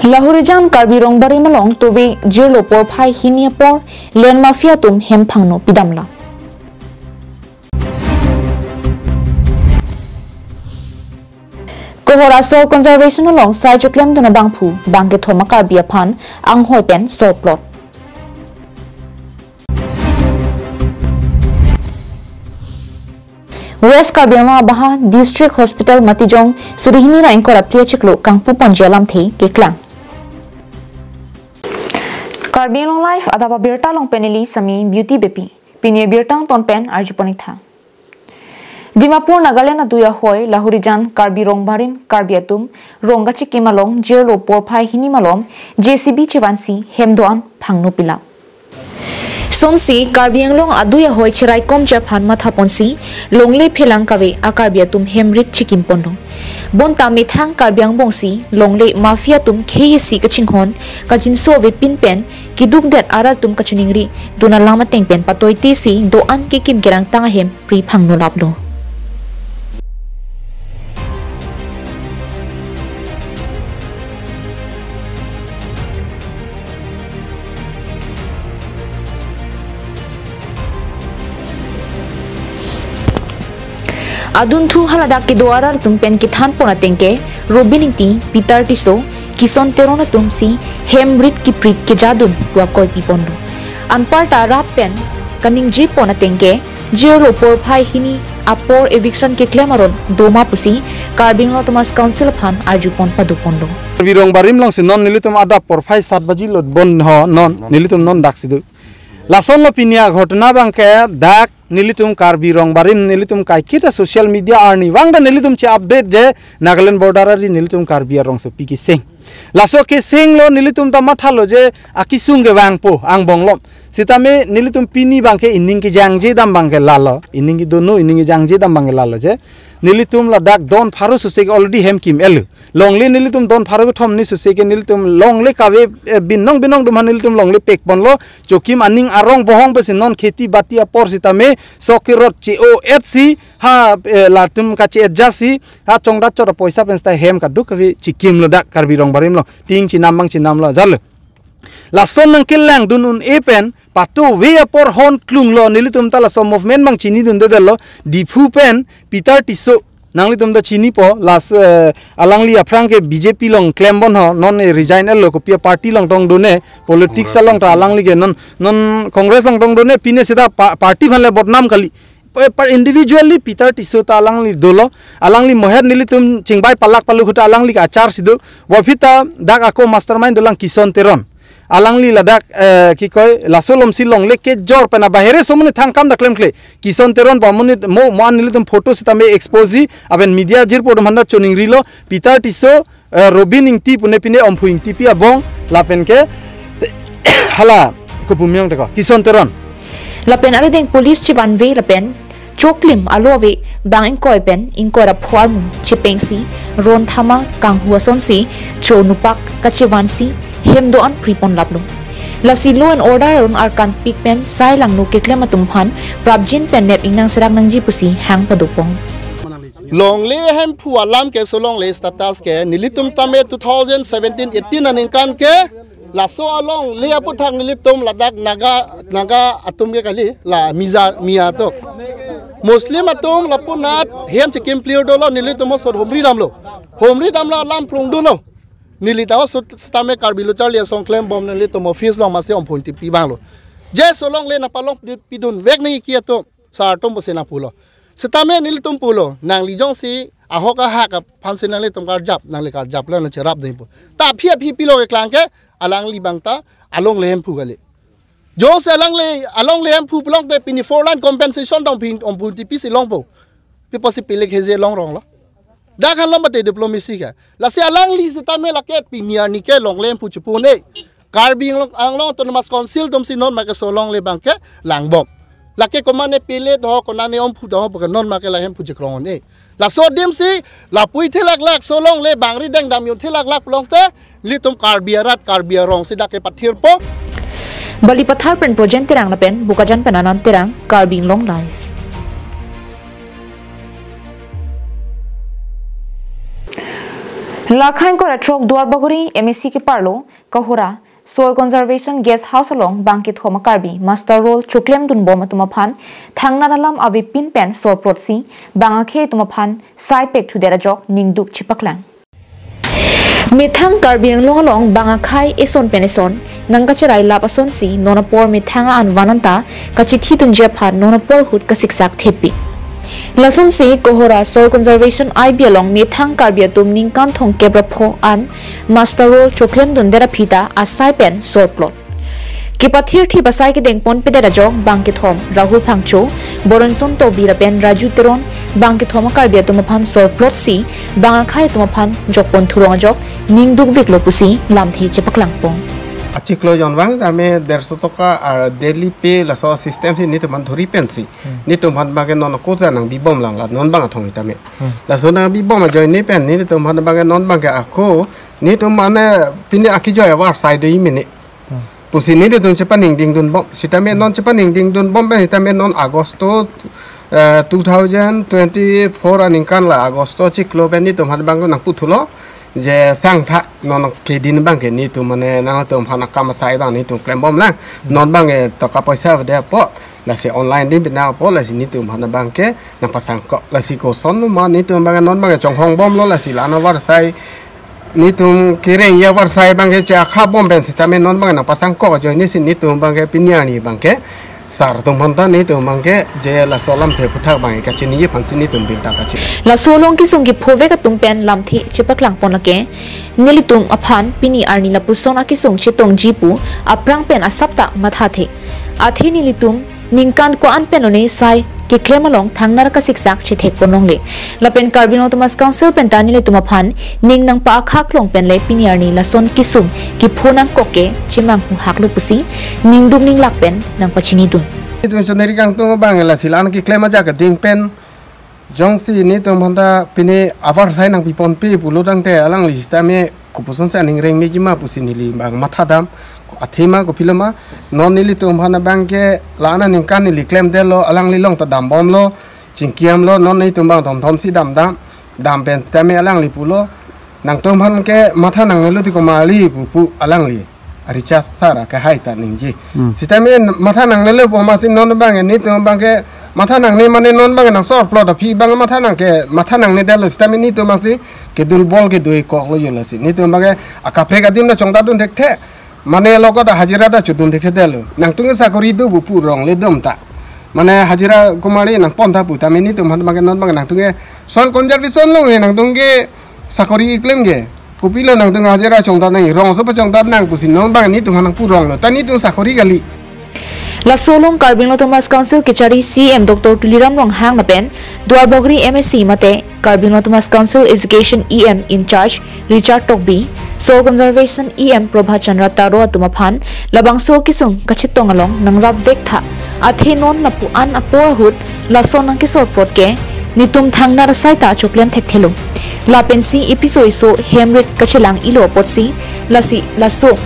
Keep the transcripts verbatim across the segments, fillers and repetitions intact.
Lahorijan Karbi Rongbarim along tove jirlo porphai hini apor land mafia atum hem phangno pidamlo. Kohora Soil Conservation along sai choklemdun abangphu bang kethom a-Karbi aphan anghoi pen soplot. West Karbi Anglong abaha District Hospital Matijong suri hini ra ingkoi ra phli achiklo kangpuponji alamthe keklang. Karbi Anglong Live adap abirta along pen neli Sami Beauty Beypi. Pini abirta angton pen arjupon-ik tha. Dimapur, Nagaland adui ahoi Lahorijan Karbi Rongbarim Karbi atum rong kachikim along jirlo porphai hini malom J C B chevansi hem do-an phangno pilap. Sonsi Karbi Anglong adui ahoi cheraikomji aphan mathaponsi longle phelang kave a-Karbi atum hem rit chikim ponlo. Bonta methang Karbi angbongsi longle mafia atum khei isi kachinghon, kachinso avepin pen keduk det arat atum kachiningri dun alam ateng pen patoitesi do-an kekim kerangtang ahem pri phangno laplo. Adunthu haladak kedo arat atum pen kethanpon ateng ke Robin Ingti, Peter Tisso, Kison Teron atumsi hem rit kipri kejadun pu akoi piponlo. Anparta rat pen kaningjepon ateng ke jirlo porphai hini apor eviction keklem aron doma pusi Karbi Anglong Autonomous Council aphan arjupon padoponlo. Karbi Rongbarim alongsi non nelitum adap porphai sat baji lo bon ho non nelitum non daksi do. Lasonlo pini aghotona abangke dak nelitum Karbi Rongbarim nelitum kaiketa social media arnivang ta nelitum che-update je Nagaland border ari nelitum Karbi arongsopi keseng. Laso kesenglo nelitum ta mathalo je akesung kevangpo angbong malom. Sitame nelitum pini abangke ining kejangje dam abangke lalo. Ining kedunu, ining kejangje dam abangke lalo je. Nelitum ladak don pharo sose ke already hem kim-etlo. Longle nelitum don pharo kethom ni sose ke nelitum longle kave, eh, binong binong atum aphan nelitum longle pekponlo. Chokim aning arong bohong pusi non kheti bati apor sitame sok kerot che-o-etsi ha, eh, latum kache-etjasi ha chongdat chot apoisa pen sita hem kaduk kave chikimlo dak Karbi Rongbarim along. Ting chinam abang chinamlo jalo. Lason nangkelangdun un-e pen patove apor hon klunglo nelitum ta laso movement abang chinidundedetlo Diphu pen Peter Tisso nanglitum ta chinipo las, eh, alangli aphrang ke B J P along klembon ho non, eh, resign-etlo kopi a-party along tongdun-e politics along ta alangli ke non non Congress along tongdun-e pine sita pa-, party aphanle bodnam kali. Eh, par individually Peter Tisso ta alangli dolo, alangli moher nelitum chingbai palak paluk ahut ta alangli ke achar si do, bophi ta dak ako mastermind dolang Kison Teron. Alangli ladak, eh, kekoi laso alomsi longle kejor pen abahere so amonit thangkam dak klemkle. Kison Teron pu amonit mo, mo-an nelitum photo sitame expose-ji, aben media jirpo atum aphan ta choningrilo, Peter Tisso, eh, Robin Ingti pune pine Omphu Ingtipi abong, lapen ke hala kopumiong teko Kison Teron. Lapen arideng police chevanve lapen choklim alo ave bang ingkoi pen ingkoi ra pho armu chepengsi ron thama kanghu asonsi cho nupak kachevansi hem do-an pripon laplo. Lasi law and order aron arkan pik pen sai langno keklem atum aphan prapjin pen nep ingnang serak nangji pusi hang padopong. Longle hemphu alam ke so longle status ke nelitum tame two thousand seventeen eighteen aningkan ke laso alongle aputhak nelitum ladak Naga, Naga atum ke kali la Miza, Miya to. Muslim atum lapu nat hem chikim clear dolo nelitum osot humri damlo. Humri damlo alam prung dolo. Neli ta osot sitame Karbi Lo Charli Asong klembom nelitum office along masi Omphu Ingtipi vanglo. Je so longle nangpalong pi-, pidunvek nangji ke atum. Sar atum pusi nangpulo. Sitame nelitum pulo, nangli jongsi ahok ahak aphansi nanglitum karjap, nangli karjaplo nangcherap dengpo. Ta aphi aphi pilo keklang ke, alangli abang ta alongle hemphu kali. Jongsi alongle, alongle hemphu pulote pini four line compensation dong pin Omphu Ingtipi si longpo. Pi apotsi pilik heje longronglo. Dak han long mate diplomacy ke. Lasi alangli sitame lake pini arni ke longle hemphu chipu un-e. Karbi Anglong, Anglong Autonomous Council atumsi non make so longle abangke langbom. Lake komane pele do, konane omphu do, bukan non make la hemphu chikrong un-e. Laso adimsi, lapu-i thelaklak so longle bangri dengdam yun thelaklak pulote, nelitum Karbi arat, Karbi arongsi dak kepathirpo. Balipathar pen Projen Terang lapen Bokajan pen Anand Terang, Karbi Anglong Live. Lakhang koratrok Duarbagori M A C keparlo Kohora Soil Conservation Guest House along bang kethom a-Karbi Muster Roll choklemdunbom atum aphan thangnat alam avepin pen sorplotsi bang akhei atum aphan saipek thudet ajok ningduk chepaklang. Methang Karbi Anglong along bang akhei eson pen eson nangkacherai lap asonsi non apor methang an vananta kachithidunji aphan non apor ahut kasiksak thepi. Lasonsi Kohora Soil Conservation I B along methang Karbi atum ningkan thomkep ra pho an Muster Roll choklemdundet aphi ta asai pen sorplot. Kepathirthip asai kedengponpedet ajok bang kethom Rahul Phangcho, Boronson Tokbi lapen Raju Teron bang kethom a-Karbi atum aphan sorplotsi bang akhei atum aphan jokpon thurong ajok ningdukviklo pusi lamthe chepaklangpon. Achiklo jonvang tame derso toka ar daily pay laso system si netum aphan dhuri pensi. Hmm. Netum aphan bangke non ako ta nangbibomlang la non bang athong tame. Hmm. Laso nangbibom ajoine pen netum aphan bangke non bangke ako netum mane pini akijoi avarsai do imene. Hmm. Pusi netum chepaningdingdunbom. Sitame non chepaningdingdunbom pen sitame non Agosto, eh, two thousand twenty-four aningkan la Agosto chiklo pen netum aphan bangke nangputhulo. Je sangtha non kedin bangke netum mane nangtum aphan akam asai bang netum klembomlang. Non bangke toka poisa avedet apot. Lasi online din bina apot lasi netum aphan bangke nangpasangkok. Lasi kosonma netum bangke non bangke chonghongbomlo lasi la-an avarsai netum kereng ya avarsai bangke che akhabom pen sitame non bangke nangpasangkok ajoine si netum bangke pini arni bangke sar atum aphan ta netum bangke je laso lamthe aphuthak bangke kachiniji aphansi netum birta kachi. Laso along kesung kephovek atum pen lamthe chepaklangpon lake nelitum aphan pini arni lapuson akesung chetongji pu aphrang pen asap ta mathathe. Athe nelitum ningkan ko-an pen lone sai keklem along thangnat kasiksak chethekpon longle. Lapen Karbi Anglong Autonomous Council pen ta nelitum aphan ning nangpa-akhak long pen le pini arni lason kesung kepho nangkok ke chemanghu haklo pusi ningduk ninglak pen nangpachinidun. Netum choneri kangtung bang lasi la-an keklem ajak keding pen jongsi netum aphan ta pini avarsai nangpiponpe pulo tangte alangli sitame kopuson si aning rengmeji ma pusi neli bang mathadam athema kopiloma non nelitum aphan bangke la-an aningkan neli klemdetlo alangli along ta dambomlo chingkiamlo non netum bang thomthom si damdam dam pen tame alangli pulo nangtum aphan ke matha nangnelo ti komarli pu pu alangli. Richard sir ke hai ta ningji. Hmm. Sitame matha nangnelo pu amatsi non bangke netum bangke matha nangne mane non bangke nangsorplot aphi bang matha nangke matha nangnedetlo sitame netum amatsi kedurbol kedoi koklo yo lasi. Netum bangke akaprek adim ta chongdatdun thekthe. Mane lo ko ta hajira ta chodun thekthedetlo. Nangtum ke sakori do pu pu rong le dom ta. Mane hajira komarli nangpon tha pu tame netum aphan bangke non bangke nangtum ke soil conservation along nangtum ke sakori keklem ke. Kopilo nangtum hajira chongdat nang rong aso pachongdat nang pusi non bang netum aphan nangpu ronglo. Ta netum sakori kali. Laso along Karbi Anglong Autonomous Council kechari C E M Doctor Tuliram Ronghang lapen Duarbagori M A C mate Karbi Anglong Autonomous Council Education E M in charge Richard Tokbi, Soil Conservation E M Prabhat Chandra Taro atum aphan labangso kesung kachetong along nangrapvek tha. Athe non lapu-an apor ahut lason nangkesorplot ke netum thangnat asai ta choklem thekthelo. Lapensi episo iso hemrit kachelang ilo apotsi lasi laso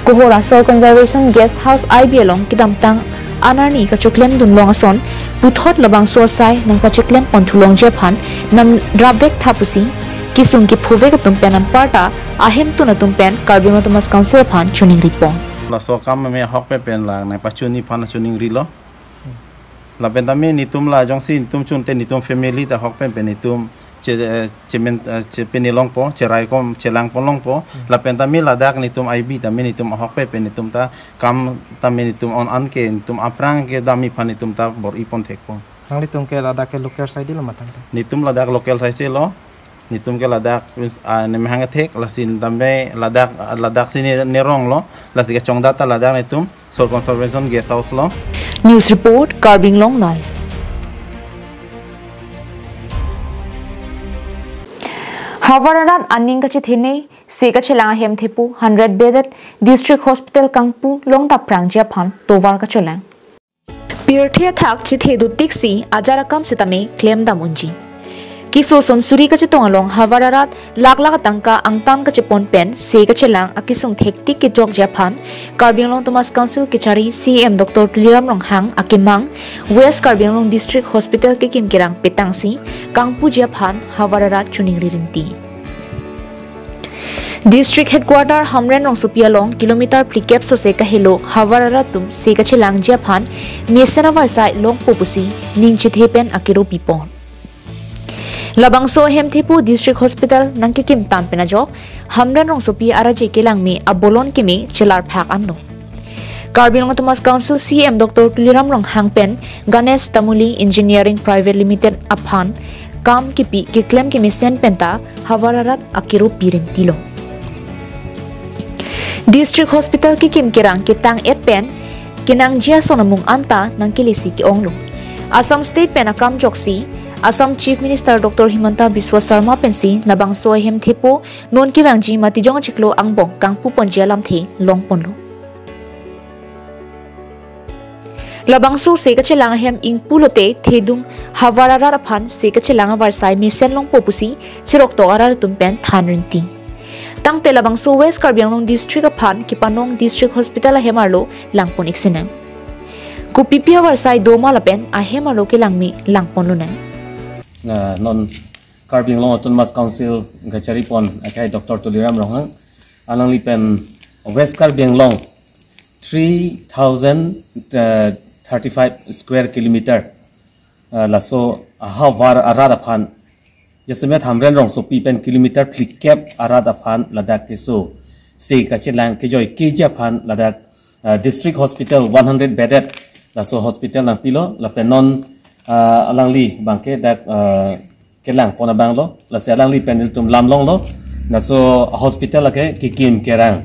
Kohora Soil Conservation Guest House I B along kedamtang an arni kachoklemdun long ason puthot labangso asai nangpacheklem pon thulongji aphan nangrapvek tha pusi kesung kephovek atum pen anparta ahemtun atum pen Karbi Anglong Autonomous Council aphan choningripon. Laso akam me ahok pen pen la nangpachini aphan choningrilo. Lapen tame netum la jongsi netum chunte netum family ta ahok pen pen netum che, eh, chemen, eh, chepini longpo, cheraikom, chelangpon longpo. Hmm. Lapen tame ladak netum I B tame netum ahok pen pen netum ta kam tame netum on an ke netum aphrang kedamji aphan netum ta bor-ipon thekpo. Nanglitum ke ladak ke local side lo matang ta? Netum ladak local side si lo. Netum ke ladak, ah, nemhang thek, lasi tame ladak, ladak si ne, neronglo, lasi kachongdat ta ladak netum. Soil Conservation Guest House lo. News report, Karbi Anglong Live. Havar arat aning kachethene, se kachelang ahem thepo hundred bedded District Hospital Kangpu long ta prangji aphan tovar kacholang. Pirthe athak chethedun tiksi ajar akam sitame klemdam unji. Keso son suri kachetong along havar arat lakh lakh atangka angtan kachepon pen se kachelang akesung thektik kejokji aphan Karbi Anglong Autonomous Council kechari C E M Doctor Tuliram Ronghang akemang West Karbi Anglong District Hospital kekim kerang petangsi kangpuji aphan havar arat choningri rinti. District Headquarter Hamren Rongsopi along kilometer phlikep sose kahelo havar arat atum se kachelangji aphan mesen avarsai longpo pusi ning chethe pen akero pipon. Labangso ahem thepo District Hospital nangkekim tan pen ajok Hamren Rongsopi araje kelangme abolon keme chelar phak anlo. Karbi Anglong Autonomous Council C E M Doctor Tuliram Ronghang pen Ganesh Tamuli Engineering Private Limited aphan kam kipi keklem kemesen penta havar arat akero pi rinti lo. District Hospital kekim kerang ketang-et pen kenangji ason amung anta nangkelesi ke-onglo. Assam State pen akam ajoksi Assam Chief Minister Doctor Himanta Biswa Sarma pensi labangso ahem thepo non kevangji Matijong achiklo angbong kangpuponji alamthe longponlo. Labangso se kachelang ahem ingpu lote thedung havar arat aphan se kachelang avarsai mesen longpo pusi cheroktok arat atum pen than rinti. Tangte labangso West Karbi Anglong District aphan kepanong District Hospital ahem arlo langpon-ik sinang. Kopipi avarsai doma lapen ahem arlo kelangme langponlonang. Na non Karbi Anglong Autonomous Council kacharipon akhai Doctor Tuliram Ronghang, alangli pen West Karbi Anglong three thousand thirty-five square kilometer, uh, laso ahavar arat aphan, jasemet Hamren Rongsopi pen kilometer phlikep arat aphan ladak keso se kachelang kejoi keji aphan ladak, uh, District Hospital one hundred bedded laso hospital nangpilo lapen non, uh, alangli bangke dak, uh, kelangpon abanglo, lasi alangli pen ilitum lam longlo, laso hospital lake kekim kerang.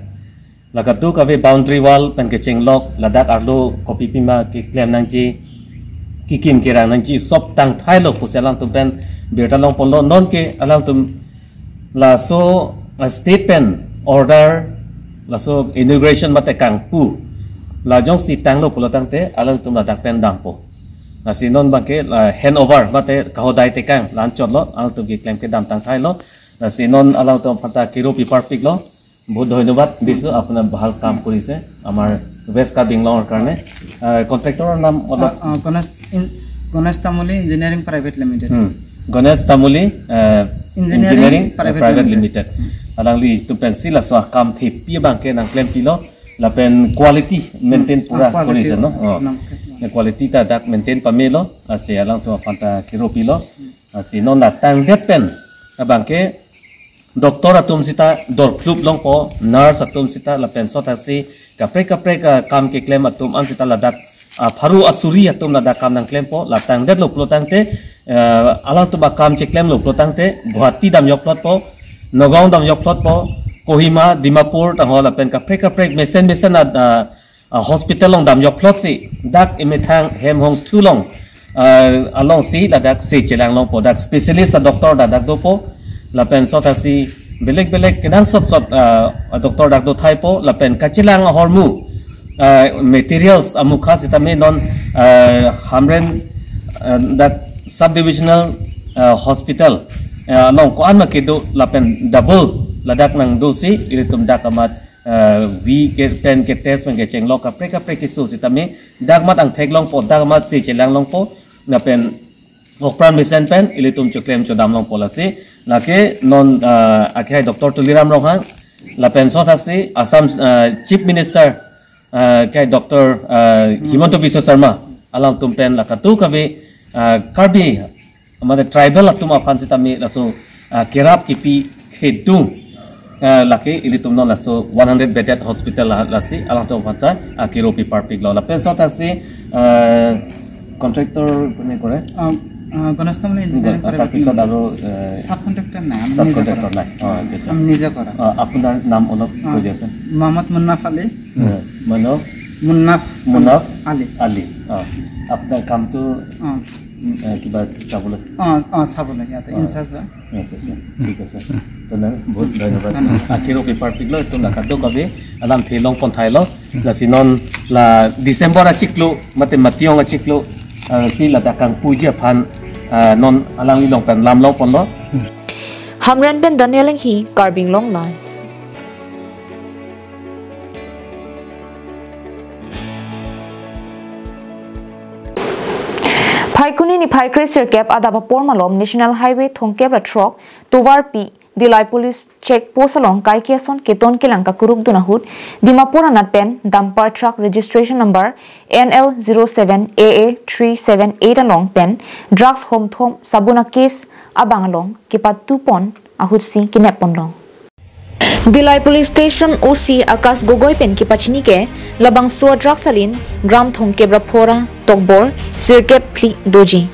La kadokave boundary wall pen kechenglok, ladak arlo kopipima keklem nangji, kekim kerang nangji, sop tangthailo pusi alangtum pen birta longponlo, nonke alangtum laso, uh, state pen order, laso inauguration mate kangpu, la jongsi tanglo pulo tangte alangtum ladak pen dampo. Lasi non bangke, uh, hand over mate kahodai tekang la-an chotlo, alangtum keklem kedam tangthailo. Lasi non alangtum aphanta kero pi parpiklo. বহুত ধন্যবাদ দিছো, আপোনাৰ ভাল কাম কৰিছে আমাৰ ৱেষ্ট কাৰ্বি আংলঙৰ কাৰণে। আহ, কণ্ট্ৰেক্টৰৰ নাম অলপ? আহ, আহ, গণেশ ইন-, Ganesh Tamuli engineering private limited. হুম, গণেশ তামুলী, আহ, ইঞ্জিনিয়াৰিং ইঞ্জিনিয়াৰিং, আহ, private private limited. Limited. Alanglitum pensi laso akam thepi abangke nangklempilo, lapen quality maintain Hmm. pura Ah, quality korise, no? Oh. nang- Quality ta dak maintain pamelo, lasi alangtum aphanta kero pilo. Lasi non la tangdet pen abangke doctor atum sita dorkhlup longpo, nurse atum sita lapen sotasi kaprek kaprek akam keklem atum an sita ladak, ah, pharo asuri atum ladak kam nangklempo, la tangdetlo pulo tangte, eh, alangtum akam cheklemlo pulo tangte, Guwahati damjokplotpo, Nagaon damjokplotpo, Kohima, Dimapur, tangho lapen kaprek kaprek mesen mesen ad-, ah, ah, hospital along damjokplotsi, dak emethang Hemhong two along, ah, alongsi ladak se chelang longpo, dak specialist a doctor ladak dopo, lapen sotasi belek belek kenangsot sot, ah, doctor dak dothaipo, lapen kachelang ahormu, ah, materials amukha sitame non, ah, Hamren, ah, dak subdivisional, ah, hospital, ah, along ko-an ma kedo lapen double ladak nangdosi, ilitum dak amat, ah, vi ke pen ketest pen kechenglok kaprek kaprek keso sitame dak amat angthek longpo, dak amat se chelang longpo, lapen okpran mesen pen ilitum choklem chodam longpo, lasi lake non, ah, akhai Doctor Tuliram Ronghang lapen sotasi Assam, ah, Chief Minister, ah, akhai Doctor, ah, Himanta Biswa Sarma, alangtum pen la kadokave, ah, Karbi, mane tribal atum aphan sitame laso, ah, kerap kipi kedung, ah, lake ilitum non laso one hundred bedded hospital la, lasi alangtum aphanta, ah, kero pi parpiklo. Lapen sotasi, ah, contractor kone kore? Ah, ah, Ganesh Tamuli Engineering Private Limited। Engineering Private Limited। Subcontractor নাই, আমি নিজে কৰা। Subcontractor নাই। অ, আচ্ছা, আচ্ছা। আমি নিজে কৰা। অ, আপোনাৰ নাম অলপ কৈ দিয়কচোন। মোহাম্মদ মুন্নাফ আলী। হুম, মনো? মুন্নাফ মুন্নাফ আলী। আলী। অ, আপোনাৰ কামটো, অ। উম, এ, কিবা চাবলৈ? অ, অ, চাবলৈ ইয়াতে অ। ইনচাৰ্জ হয়। আচ্ছা, আচ্ছা। ঠিক আছে। তেনেহ'লে বহুত ধন্যবাদ। ধন্যবাদ। Akero pi parpiklo, ilitum la kadokave alamthe longponthailo. Lasi non la December achiklo, mate Matijong achiklo, ah, si ladak kangpuji aphan, ah, non alangli along pen lam longponlo. Hamren pen Daniel Enghi, Karbi Anglong Live. Phaikuni niphai kre sirkep adap apor malom National Highway thomkep ra throk tovarpi Dillai Police Check Post along kaike ason keton kelang kakuruk dun ahut, Dimapur anat pen dumper truck registration number N L zero seven A A three seven eight along pen drugs homthom sabun a-case abang along kepatu pon ahutsi kenep ponlong. Dillai Police Station O C Akash Gogoi pen kepachini ke, labangso a-drugs alin gram thomkep ra phora tokbor sirkep phli doji.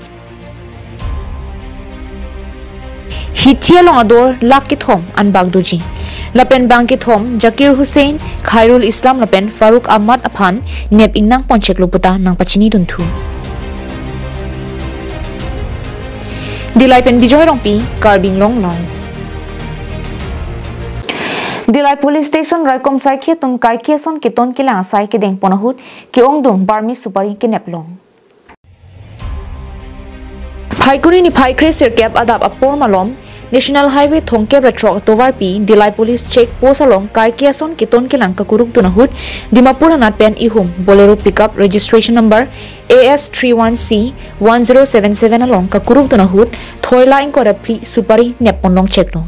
Hithi along ador lakh kethom anbak doji. Lapen bang kethom Zakir Hussain, Khairul Islam lapen Farooq Ahmad aphan nep ingnang poncheklo puta nangpachini dunthu. Dillai pen Bijoy Rongpi, Karbi Anglong Live. Dillai Police Station raikom saikhi atum kaike ason keton kelang asai kedeng pon ahut ke-ongdung barmi supari kenep long. Phaikuni niphai kre sirkep adap apor malom National Highway thomkep ra throk atovarpi Dillai Police Check Post along kaike ason keton kelang kakuruk dun ahut, Dimapur anat pen ihum Bolero pickup registration number A S three one C one zero seven seven along kakuruk dun ahut thoila ingkoi ra phli supari nep ponlong cheklo.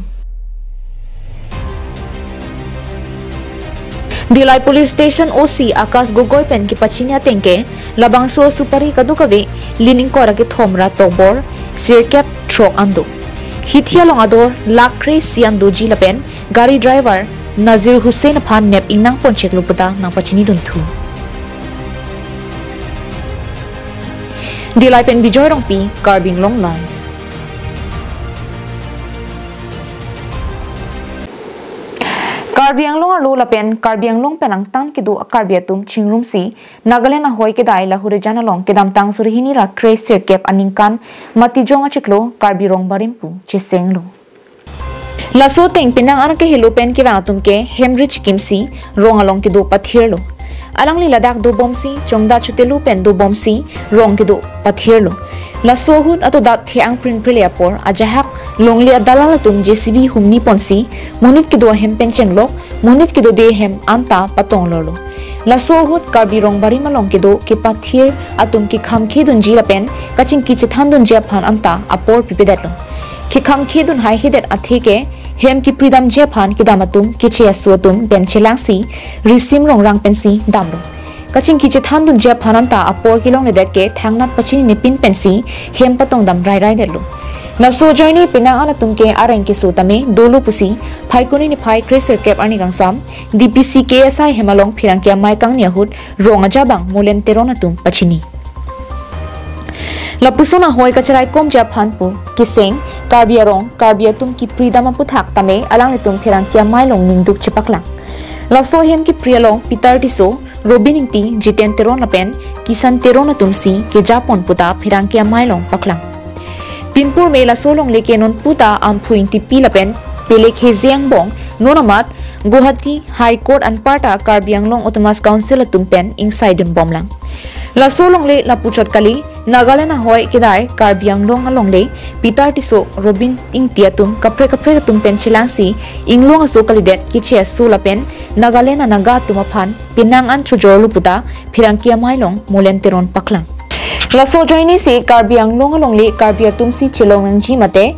Dillai Police Station O C Akash Gogoi pen kepachini ateng ke, labangso supari kadokave lin ingkoi ra kethom ra tokbor sirkep throk an do. Hithi along ador lakh kre isi an doji lapen gari driver Nazir Hussain aphan nep ingnang poncheklo puta nangpachini dunthu. Dillai pen Bijoy Rongpi, Karbi Anglong Live. Karbi Anglong arlo lapen Karbi Anglong pen angtan kedo a-Karbi atum chingrumsi Nagaland ahoi kedai Lahorijan along kedamtang suri hini ra kre sirkep aningkan Matijong achiklo Karbi Rong Barim pu chesenglo. Laso ateng penang an kehelo pen kevang atum ke hemri chikimsi rong along kedo pathirlo. Alangli ladak dobomsi chongda chotelo pen dobomsi rong kedo pathirlo. Laso ahut atodat the-ang prinprile apor ajahak longle adalal atum J C B humni ponsi monit kedo ahem pen chenglok, monit kedode ahem anta patonglorlo. Laso ahut Karbi Rong Barim along kedo kepathir atum kekhamkhe dunji lapen kachingki chethan dunji aphan anta apor pipedetlo. Kekhamkhe dun haihedet athe ke hem kipridamji aphan kedam atum keche aso atum pen chelangsi risim rongrang pensi damlo. Kachingki chethan dunji aphan anta apor kelongledet ke thangnat pachini nepin pensi hem patongdam rairaidetlo. Laso ajoine penang an atum ke areng keso tame dolo pusi Phaikuni niphai kre sirkep arni kangsam D P C K S I hem along pherangke amei kangni ahut rong ajabang Molen Teron atum pachini. Lapuson ahoi kacharaikomji aphan pu keseng Karbi arong Karbi atum kipridam aputhak tame alanglitum pherangke amei along ningduk chepaklang. Laso ahem kipri along Peter Tisso, Robin Ingti, Jiten Teron lapen Kisan Teron atumsi kejapon puta pherangke amei along paklang. Pinpur me laso longle ke non puta Amphu Ingtipi lapen Pelek Heze angbong non amat Guwahati High Court anparta Karbi Anglong Autonomous Council atum pen ingsaidun bomlang. Laso longle lapuchot kali, Nagaland ahoi kedai Karbi Anglong alongle Peter Tisso, Robin Ingti atum kaprek kaprek atum pen chelangsi inglong aso kalidet keche aso lapen Nagaland anaga atum aphan penang an chojorlo puta pherangke amei along Molen Teron paklang. Laso ajoine si Karbi Anglong alongle Karbi atumsi chelong nangji mate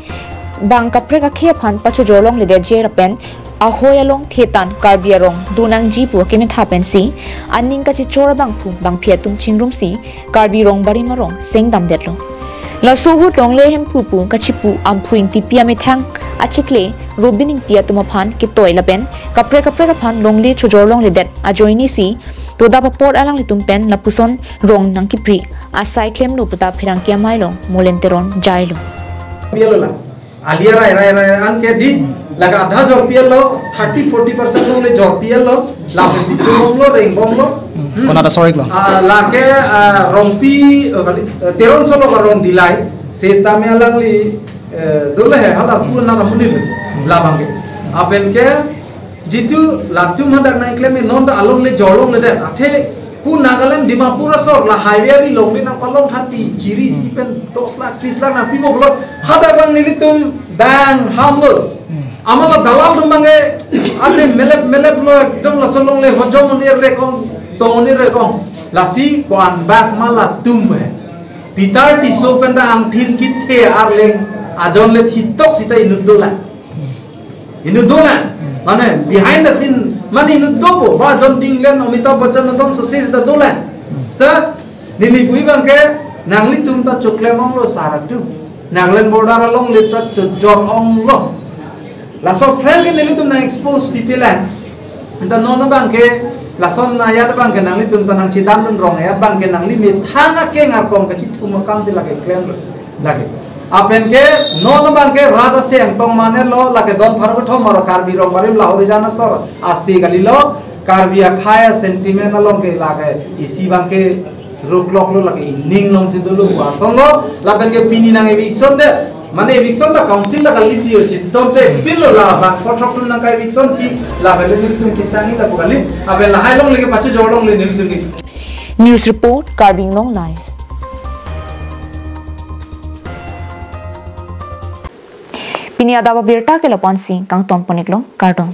bang kaprek akhei aphan pachojor longledetji lapen ahoi along thetan Karbi arong do nangji pu kemetha pensi aning kachechor abangphu bangphi atum chingrumsi Karbi Rong Barim arong sengdamdetlo. Laso ahut longle hemphu pu kachipu Amphu Ingtipi amethang achikle Robin Ingti atum aphan ketoi lapen kaprek kaprek aphan longle chojor longledet ajoine si todap apor alanglitum pen lapuson rong nangkipri asai klemlo puta pherangke amei along Molen Teron jailo. Pialo la. Alia rai rai rai an ke di laga adha jor pialo, thirty forty percent longle jor pialo, lapensi chubomlo, rengbomlo. Hmm. Konat asorik lo? Ah, lake, ah, Rongpi, eh, kali, eh, Teron solo ka rong Dillai, setame alangli, eh, dole he, hala pu na kamunir, labang ke. Apen ke, jitu latum hadak nangklem non ta alongle jor longledet. Athe pu Nagaland Dimapur asor la highway ari longle nangpalong thati chiri si pen dos lakh tris lakh nangpibomlo. Hadak bang nelitum bang hamlo. Amala dalal atum bang ke ate melep melep lo ekdom laso longle hojom onir rekong tong onir rekong. Lasi ko-an bak ma latum he. Peter Tisso pen ta angthin kithe arleng ajon le thitok sita inut dolang. Inut dolang. Mane behind the scene, mane inut dopo, ba John Dinglen, Amitabh Bachchan, Don Sosai ta dolang. Sa, neli pu abangke, nanglitum ta choklem onglo sar atum. Nagaland border along le ta chojor onglo. Laso aphrang ke nelitum nang expose pipelang. Anta non abangke, lason ayat abangke nanglitum ta nangchedamdun rong, ayat abangke nangli methang akeng arkom kachithum akam si lake klemlo. Lake. Lapen ke non abangke rat aseng tong mane lo, lake don pharo kethom aro Karbi Rongbarim Lahorijan asor asi kalilo, Karbi akhei asentiment along ke lake isi abangke rukloklo, lake ining alongsi dolo, asonlo. Lapen ke pini nang eviction det. Mane eviction ta council ta kali dio, chinton te pilo, la bang kothok tum nang ka eviction pi, lapen le nelitum kesang-i lapu kali. Lapen lahai along le kepachojor longle nelitum ke. News report, Karbi Anglong Live. Pini adap abirta ke lapu-ansi kangton pon-iklo, kardom.